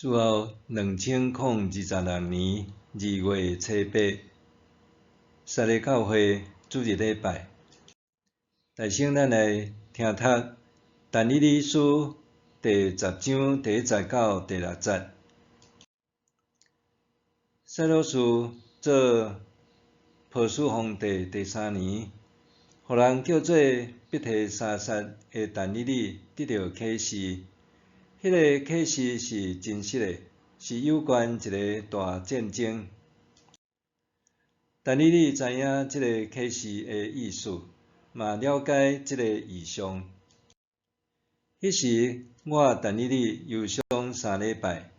主後2026年2月初8，撒勒教會主日禮拜。大先咱來聽讀但以理書第十章第一節到第六節。撒魯士做波斯皇帝第三年，予人叫做伯提沙撒的但以理得著啟示。彼个啟示是真實的，是有關一个大戰爭。但以理知影這个啟示的意思，嘛了解這个異象。彼時，我但以理憂傷3禮拜。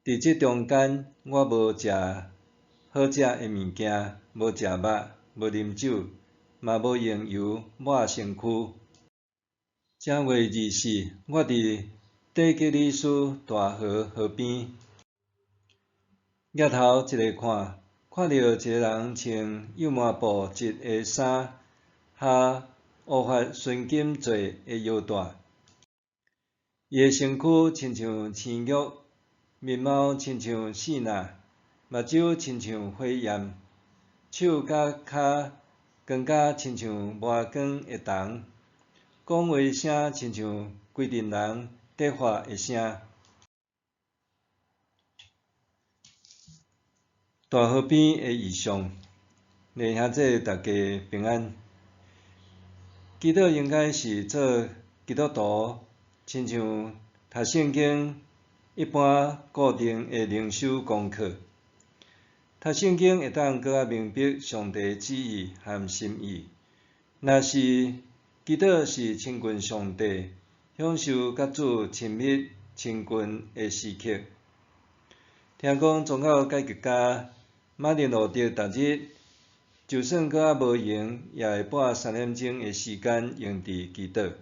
佇這中間，我無食好食的物件，無食肉，無啉酒，嘛無用油抹身軀。正月24，我佇底格里斯大河河邊，舉頭一个看，看著一个人穿幼麻布織的衫，合烏法純金做的腰帶。伊的身軀親像青玉，面貌親像爍爁，目睭親像火焰，手佮跤光甲親像磨光的銅。講話聲親像規陣人咧發的聲。大河邊的異象，弟兄姊大家平安。祈禱應該是做基督徒，親像讀聖經一般固定的靈修功課。讀聖經會當閣較明白上帝旨意和心意。若是祈禱是親近上帝、享受佮主親密親近的時刻。聽講宗教改革家馬丁路德逐日，就算閣猶無閒，也會撥3點鐘的時間用佇祈禱。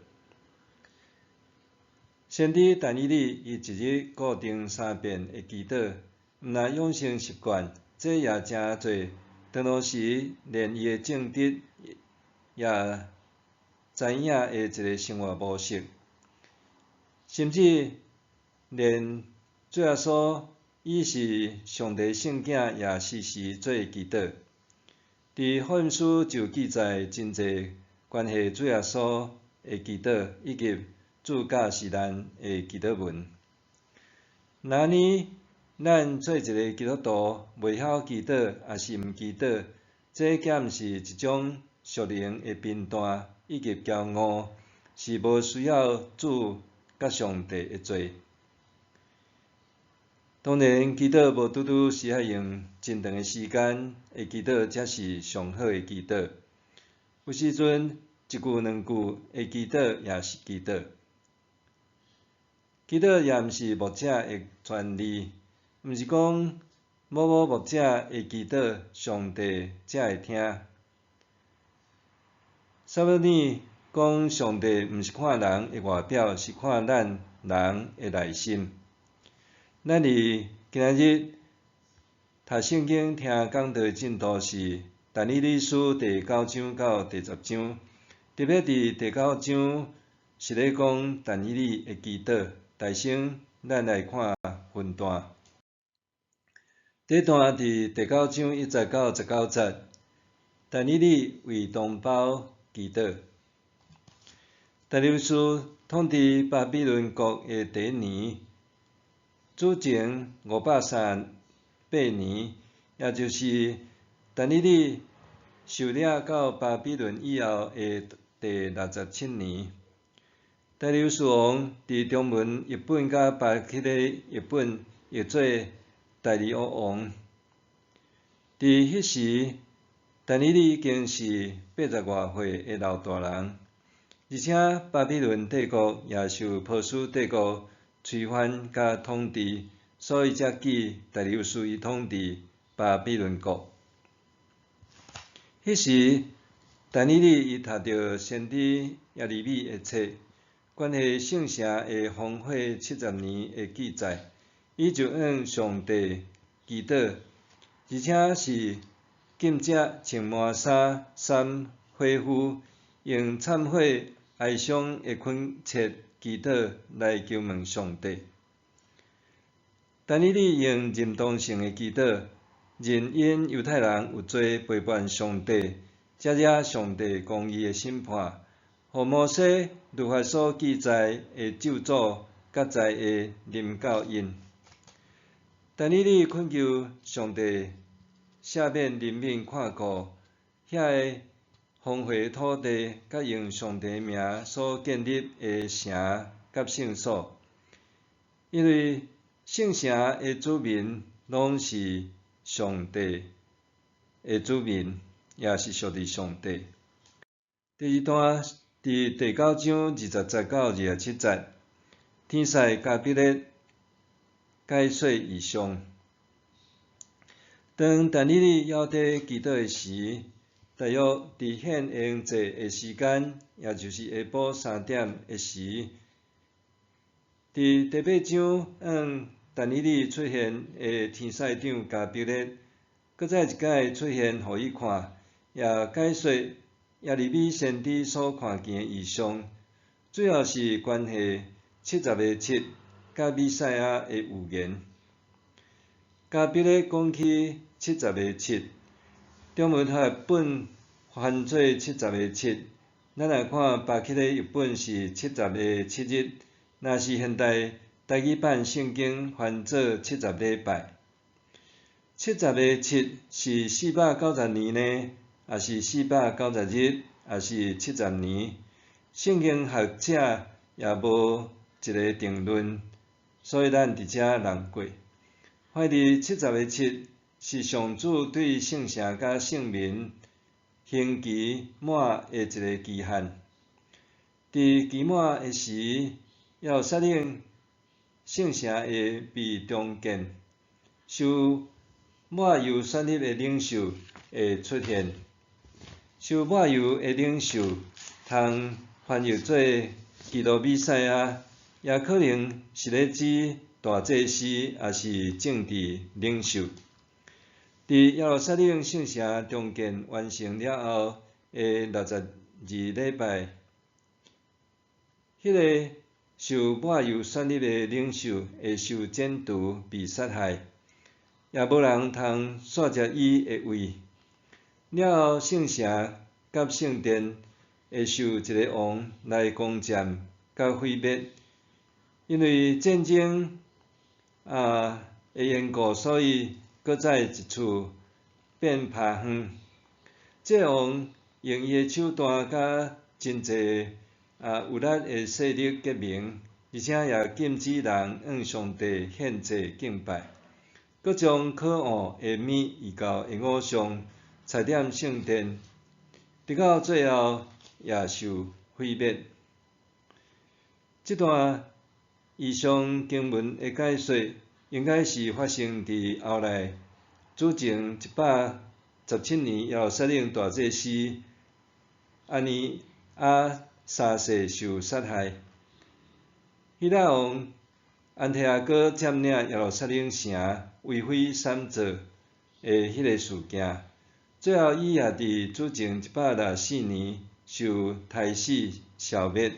先知但以理伊一日固定三遍的祈禱，毋但養成習慣，這也成做當時連伊的政敵也知影的一个生活模式，甚至連主耶穌伊是上帝聖子，也時時做祈禱。佇福音書就記載真濟關係主耶穌的祈禱，以及主教示咱的祈禱文。若按呢，咱做一个基督徒，袂曉祈禱，抑是毋祈禱，這敢毋是一種屬靈的貧惰以及驕傲，是無需要主佮上帝的罪。當然，祈禱無拄拄需要用真長的時間的祈禱，才是上好的祈禱。有時陣一句兩句的祈禱也是祈禱。祈禱也毋是牧者的權利，毋是講某某牧者的祈禱，上帝才會聽。撒母耳講上帝毋是看人的外表，是看咱人的內心。咱佇今仔日讀聖經聽講道的進度是但以理書第九章到第十章，特別佇第九章是咧講但以理的祈禱。大先咱來看分段。第一段佇第九章1節到19節，但以理為同胞祈禱。大流士統治巴比倫國的第一年，主前538年，也就是但以理受掠到巴比倫以後的第67年。大流士王佇中文譯本佮巴克禮譯本譯做大利烏王。佇彼時，但以理已經是80外歲的老大人，而且巴比倫帝國也受波斯帝國推翻佮統治，所以才記大流士伊統治巴比倫國。彼時，但以理伊讀著先知耶利米的冊，關係聖城會荒廢70年的記載，伊就向上帝祈禱，而且是禁食、穿麻衫、捎火烌，用懺悔哀傷的懇切祈禱來求問上帝。但以理用認同性的祈禱，認因猶太人有罪背叛上帝，才惹上帝公義的審判，予摩西律法所記載的咒詛佮災禍臨到𪜶。但以理懇求上帝赦免憐憫看顧遐个荒廢土地，佮用上帝名所建立的城佮聖所，因為聖城的子民攏是上帝的子民，也是屬於上帝。第二段佇第九章20節到27節，天使加比列解說異象。當但以理猶佇祈禱的時，大約佇獻奠祭的時間，也就是下晡3點的時，佇第八章向但以理出現的天使長加比列，閣再一擺出現予伊看，也解說耶利米先知所看見的異象，主要是關係七十个七佮彌賽亞的預言。加比列講起七十个七，中文譯本翻做七十个七，咱來看巴克的譯本是七十个七日，若是現代台語版聖經翻做七十禮拜。七十个七是490年呢，抑是490日，抑是70年？聖經學者也無一个定論，所以咱佇遮難過。懷疑七十个七是上主對聖城佮聖民刑期滿的一个期限。佇期滿的時，耶路撒冷聖城會被重建，受抹油選立的領袖會出現。受抹油的領袖通翻譯做基督彌賽亞，也可能是咧指大祭司，抑是政治領袖。佇耶路撒冷聖城重建完成了後的62禮拜，彼个受抹油選立的領袖會受剪除被殺害，也無人通紲接伊的位。了後，聖城佮聖殿會受一个王來攻佔佮毀滅，因為戰爭的緣故，所以閣再一次變拍遠。這个王用伊的手段佮真濟有力的勢力結盟，而且也禁止人向上帝獻祭敬拜，閣將可惡的物異教的偶像拆點聖殿，直到最後也受毀滅。這段異象經文的解說，應該是發生佇後來主前117年耶路撒冷大祭司阿尼亞三世受殺害。希臘王安提阿哥佔領耶路撒冷城，為非三做的彼个事件，最後伊也佇主前164年受刣死消滅。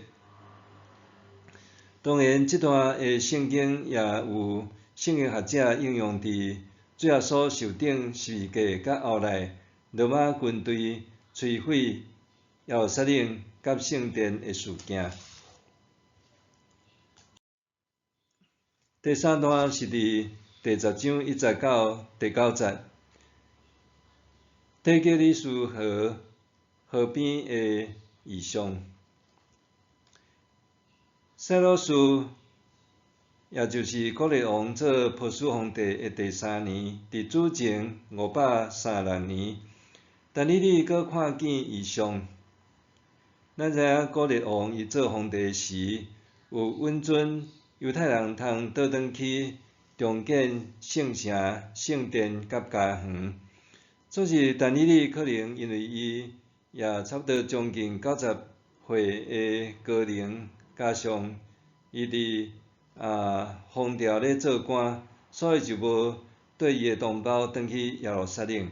當然，這段的聖經也有聖經學者應用佇主耶穌受釘十字架，佮後來羅馬軍隊摧毀耶路撒冷佮聖殿的事件。第三段是佇第10章1節到第9節，底格里斯河河邊的異象。賽魯斯，也就是古列王做波斯皇帝的第三年，佇主前536年，但以理閣看見異象。咱知影古列王伊做皇帝時，有允准猶太人通倒轉去重建聖城、聖殿佮家園。所以但以理可能因為伊也差不多將近90歲的高齡，加上伊佇皇朝咧做官，所以就無綴伊的同胞轉去耶路撒冷。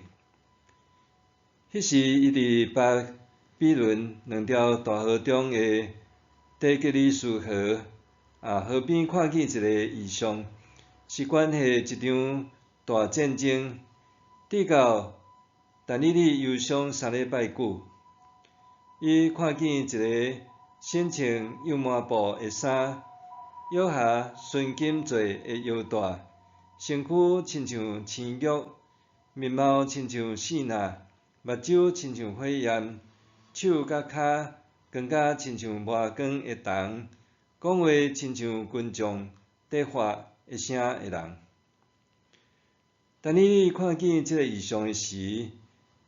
彼時伊佇巴比倫兩條大河中的底格里斯河河邊看見一个異象，是關係一場大戰爭，直到但以理憂傷三禮拜久，伊看見一个身穿油麻布的衫，腰下純金做的腰帶，身軀親像青玉，面貌親像爍爁，目睭親像火焰，手佮跤光甲親像磨光的銅，講話親像軍將佇發的聲的人。但以理看見這个異象的時，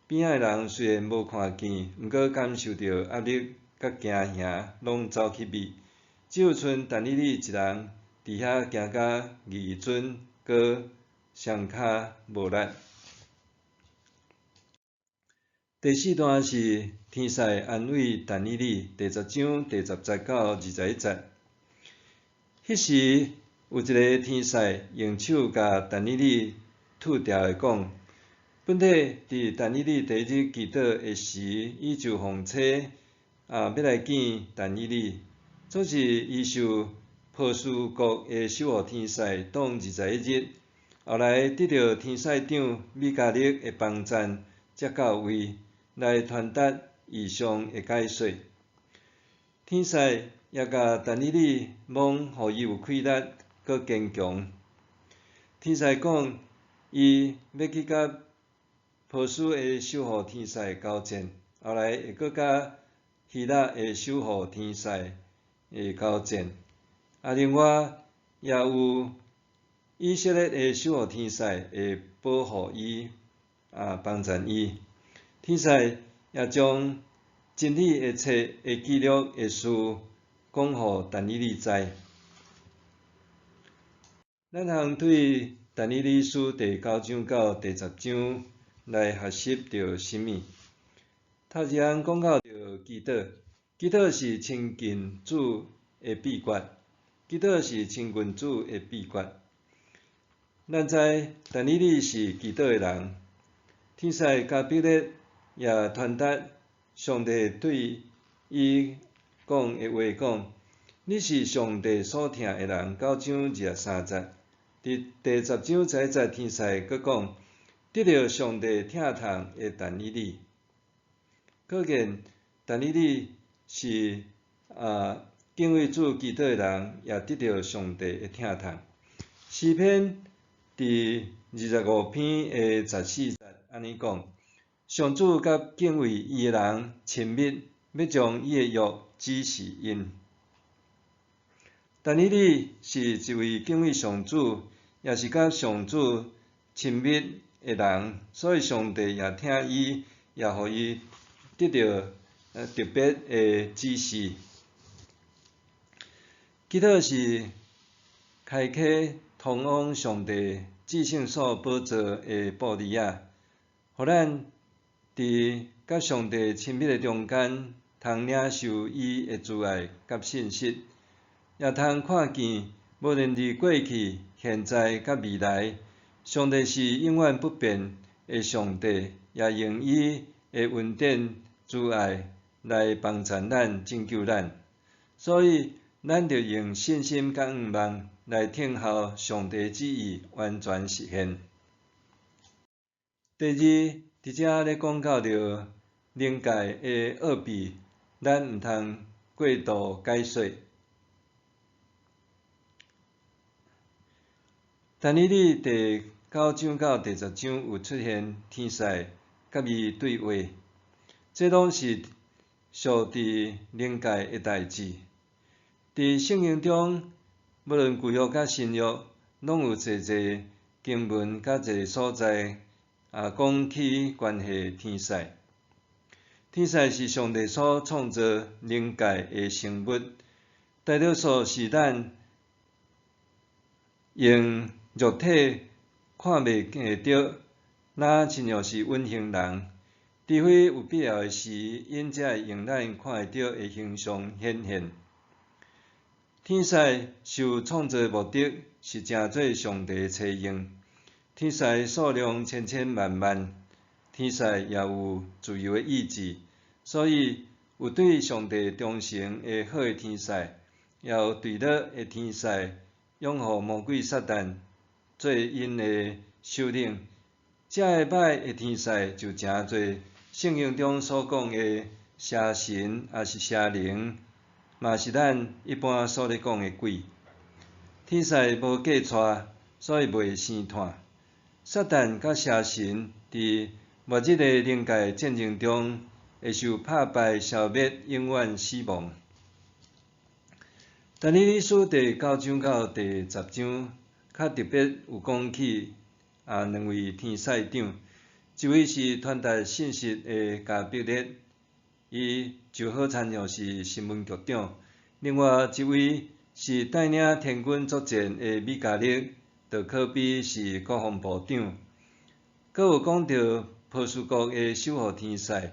邊仔的人雖然無看見，毋過感受著壓力佮驚嚇，攏走去覕，只有賰但以理一人佇遐驚甲二尊閣雙跤無力。第四段是天使安慰但以理，第十章第十節到21節。彼時有一个天使用手共但以理拄著的講，本體佇但以理第一日祈禱的時，伊就奉差欲來見但以理，總是伊受波斯國的守護天使擋21日，後來得著天使長米迦勒的幫贊，才到位來傳達異象的解說。天使也共但以理摸，予伊有氣力，閣堅強。天使講，伊欲去佮波斯的守護天使交戰，後來會閣佮希臘的守護天使會交戰。另外也有以色列的守護天使會保護伊，幫贊伊。天使也將真理的冊的記錄的事講予但以理知。咱通對但以理書第九章到第十章來學習著啥物？頭一項講到著祈禱，祈禱是親近主的秘訣，祈禱是親近主的秘訣。咱知但以理是祈禱的人，天使加百列也傳達上帝對伊講的話，講你是上帝所疼的人。九章23節，佇第十章11節，天使閣講得著上帝疼痛的但以理，可見但以理是敬畏主祈禱的人，也得著上帝的疼痛。詩篇佇25篇的14節按呢講：上主佮敬畏伊的人親密，欲將伊的約指示𪜶。但以理是一位敬畏上主，也是佮上主親密的人，所以上帝也疼伊，也予伊得著特別的指示。祈禱是開啟通往上帝至聖所寶座的布籬仔，予咱佇佮上帝親密的中間，通領受伊的慈愛佮信實，也通看見無論佇過去、現在佮未來，上帝是永遠不變的上帝，也用伊的恩典慈愛來幫贊咱、拯救咱。所以，咱著用信心佮向望來等候上帝旨意完全實現。第二，佇遮咧講到著靈界的奧秘，咱毋通過度解說。但以理第九章到第十章有出現天使佮伊對話，這攏是屬佇靈界的代誌。佇聖經中，無論舊約佮新約，攏有濟濟經文佮濟所在講起關係天使。天使是上帝所創造靈界的生物，大多數是咱用肉體看袂著，若親像是隱形人，除非有必要的時，𪜶才會用咱看會著的形象顯現。天使受創造的目的是成做上帝的差用。天使數量千千萬萬，天使也有自由的意志，所以有對上帝忠誠的好的天使，也有墜落的天使，擁護魔鬼撒旦做𪜶的首领。遮个歹的天使就成做圣经中所讲的邪神，抑是邪灵，嘛是咱一般所咧讲的鬼。天使无嫁娶，所以袂生湠。撒旦佮邪神伫末日的灵界战争中，会受拍败、消灭、永远死亡。但以理书第九章到第十章，较特别有讲起两位天使长，一位是传达信息的加百列，伊就好亲像是新闻局长；另外一位是带领天军作战的米迦勒，就可比是国防部长。阁有讲著波斯国的守护天使，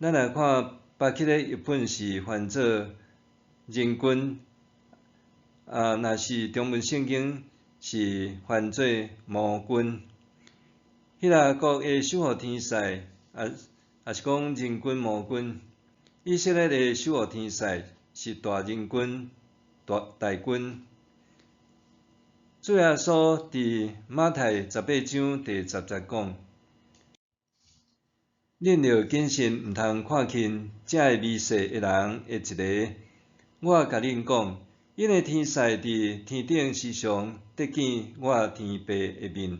咱来看巴克的译本是翻做人军，若是中文圣经是翻做魔军。希腊国的守护天使，抑是讲人军魔军。以色列的守护天使是大人军、大军。主耶稣伫马太十八章第十节讲：恁著谨慎，毋通看轻遮个微细的人的一个。我共恁讲，𪜶的天使伫天顶时常得见我天父的面。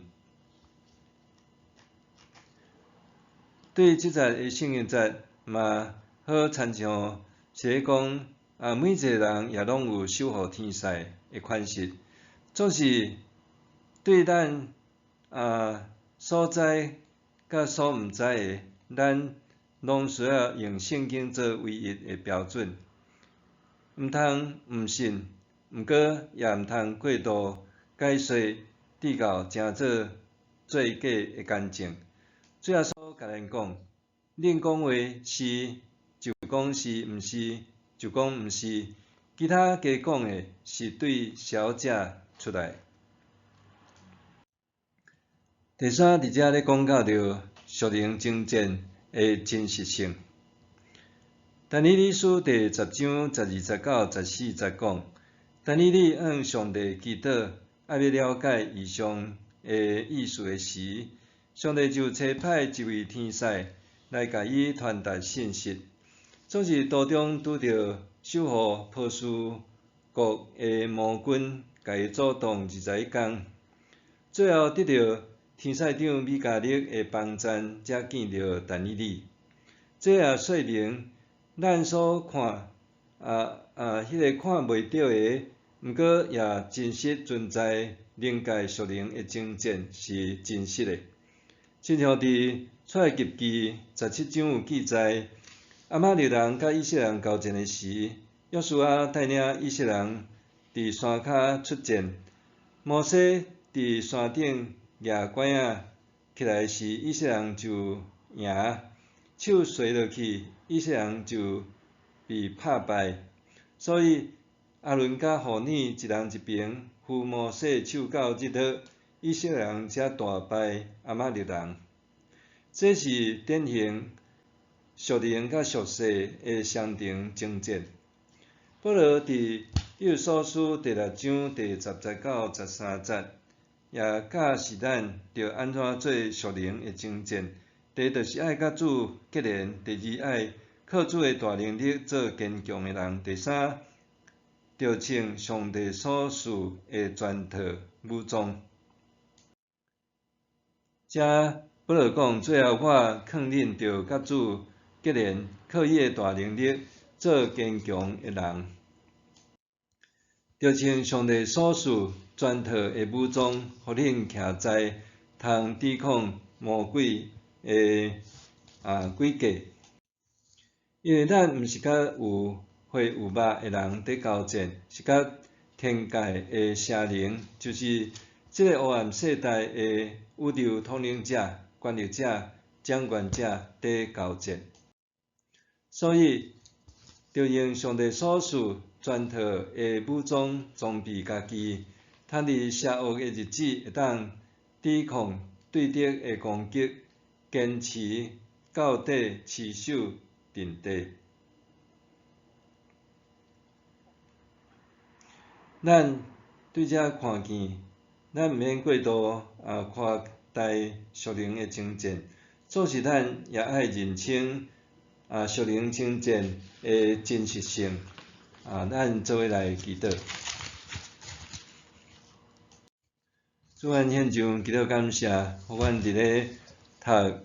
对这节的圣经节，嘛好亲像是咧讲每一个人也拢有守护天使的权势，总是对咱所知佮所毋知的，咱拢需要用圣经做唯一的标准，毋通毋信，毋过也毋通过度解说，至到成做做假的干净。主耶稣共咱讲：恁讲话是就讲是，毋是就讲毋是，其他加讲的是对邪恶者出来。第三，伫遮咧讲到著属灵征战的真实性。但以理书第十章十二节到十四节讲，但以理向上帝祈祷，爱欲了解异象的意思的时，上帝就差派一位天使来共伊传达信息。总是途中拄著守护波斯国的魔军，共伊阻挡21工，最后得著天使长米迦勒的帮赞，才见著但以理。这也说明咱所看彼个看袂著的，毋过也真实存在灵界属灵的征战是真实的。亲像伫出埃及记十七章有记载，亚玛力人佮以色列人交战的时，约书亚带领以色列人伫山跤出战，摩西伫山顶举拐仔起来时，以色列人就赢；手垂落去，以色列人就被拍败。所以亚伦佮户珥一人一边扶摩西手到日落，以色列人才大败亚玛力人。这是典型属灵佮属世的双重征战。保罗伫以弗所书第六章第十节到十三节，也教示咱著按怎做属灵的征战。第一，就是爱佮主结连；第二，爱靠主的大能力做坚强的人；第三，著穿上帝所赐的全套武装。遮保罗讲，最后我劝恁著佮主结连，靠伊的大能力做坚强的人，著穿上帝所赐全套的武装，予恁徛在通抵抗魔鬼的诡计。因为咱毋是佮有血有肉的人伫交战，是佮天界的邪灵，就是这个黑暗世代的宇宙统领者、权力者、掌权者伫交战。所以，著用上帝所赐全套的武装装备家己，通伫邪恶的日子会当抵抗对敌的攻击，坚持到底，持守阵地。咱对遮看见咱毋免過度誇大屬靈的爭戰，做是咱也愛認清屬靈爭戰的真實性。咱做伙來祈禱。主，阮獻上祈禱感謝，予阮佇咧讀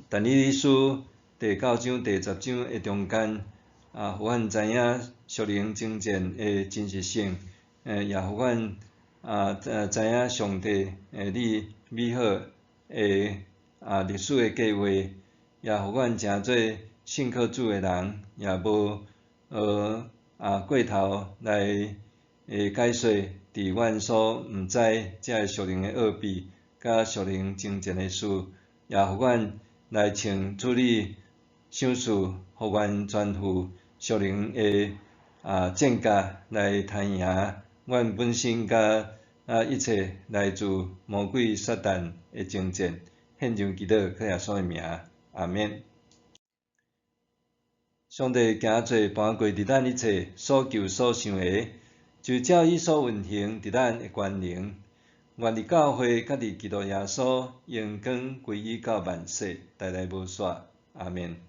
但以理書第九章、第10章的中間，予阮知影屬靈爭戰的真實性，也予阮知影上帝你美好的歷史的計劃，也予阮成做信靠主的人，也無過頭來解說佇阮所毋知這个屬靈的奧秘，佮屬靈爭戰的事，也予阮來穿主你賞賜，予阮全副屬靈的戰甲來刣贏阮本身佮一切來自魔鬼撒旦的爭戰。獻上祈禱，靠耶穌的名，阿們。上帝行做盤過佇咱一切所求所想的，就照伊所運行佇咱的權能。願佇教會佮佇基督耶穌榮光歸於到萬世，代代無煞。阿們。